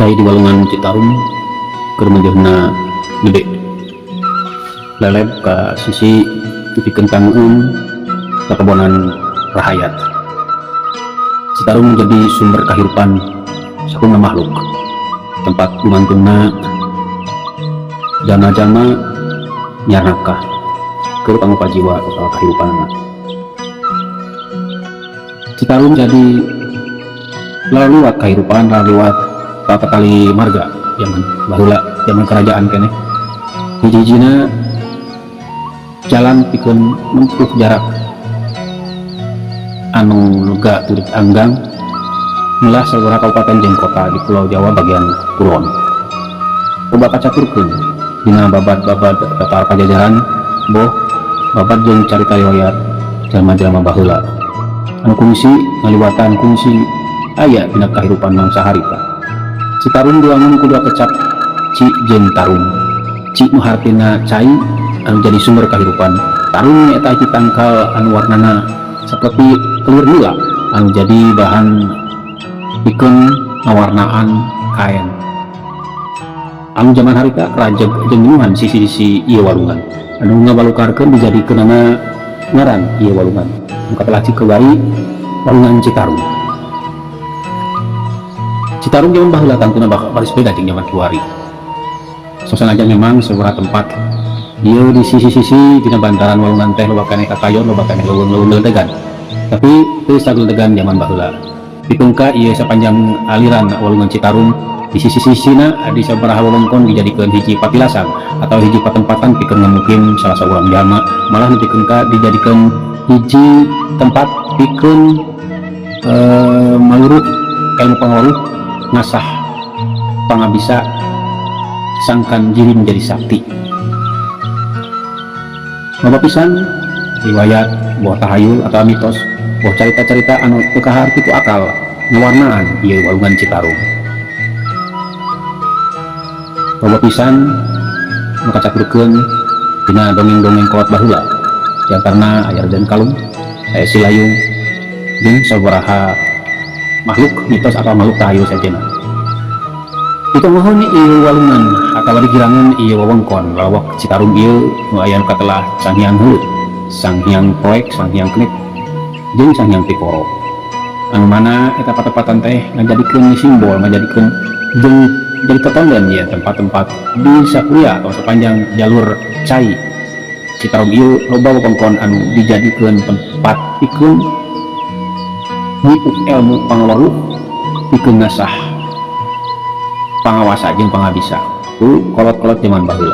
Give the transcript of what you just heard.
Cai di Walungan Citarum keur mejeuhna gede leleb ka sisi pikeun tangeun kakebonan rahayat. Citarum menjadi sumber kehidupan sakumna makhluk, tempat gumantungna jalma-jalma nyiar nafkah keur pangupajiwa soal kehidupan. Citarum jadi laliwat kehidupan, laliwat tata kali marga zaman baheula, zaman kerajaan keneh. Hiji-hijina jalan pikeun nempuh jarak anu lega turut anggang melah sabaraha kabupaten jeung kota di Pulau Jawa bagian kulon. Loba kacaturkeun dina babad-babad tatar pajajaran, boh babad jeung carita riwayat jalma-jalma baheula anu kungsi ngaliwatan, kungsi aya dina kahirupan mangsa harita. Citarum diwangun ku dua kecap, Ci jeung Tarum. Ci nu hartina cai anu jadi sumber kahirupan, Tarum nyaeta hiji tangkal anu warnana seperti kelir nila anu jadi bahan pikeun ngawarnaan kaen anu zaman harita rajeg jeung minuhan sisi-sisi ieu walungan anu ngabalukarkeun dijadikeunana ngaran ieu walungan anu katelah kiwari Walungan Citarum. Citarum zaman baheula tangtuna bakal baris beda jeung zaman kiwari. Sasanajan memang sabaraha tempat ieu di sisi-sisi dina bantaran walungan teh loba keneh kakayon, loba keneh leuweung-leuweung geledegan, tapi teu sageledegan zaman baheula. Pikeun ka ieu sapanjang aliran Walungan Citarum di sisi-sisina di sabaraha wewengkon dijadikeun hiji patilasan atau hiji patempatan pikeun ngamukim salah saurang jalma, malah nepikeun ka dijadikeun hiji tempat pikeun maluruh ilmu pangawaruh, ngasah pangabisa sangkan diri menjadi sakti. Loba pisan riwayat, boh tahayul atau mitos, boh carita-carita anu teu kaharti ku akal ngawarnaan ieu Walungan Citarum. Loba pisan nu kacaturkeun dina dongeng-dongeng kolot baheula, diantarana aya Raden Kalung, aya Silayung, jeung sabaraha makhluk mitos atau makhluk tahayul sejenna. Ditongohon ieu walungan atawa digirangan ieu wewengkon lawak Citarum ieu nu aya nu katelah Sang Hyang Heuleut, Sang Hyang Poek, Sang Hyang Kenit, jeung Sang Hyang Tikoro, anu mana eta patempatan teh ngajadikeun simbol, ngajadikeun jeung jadi tetonden ya tempat-tempat di sakuria atau sepanjang jalur cai Citarum ieu loba wewengkon anu dijadikeun tempat pikeun nyipuk ilmu pangawaruh, pikeun ngasah pangawasa jeung pangabisa ku kolot-kolot zaman baheula.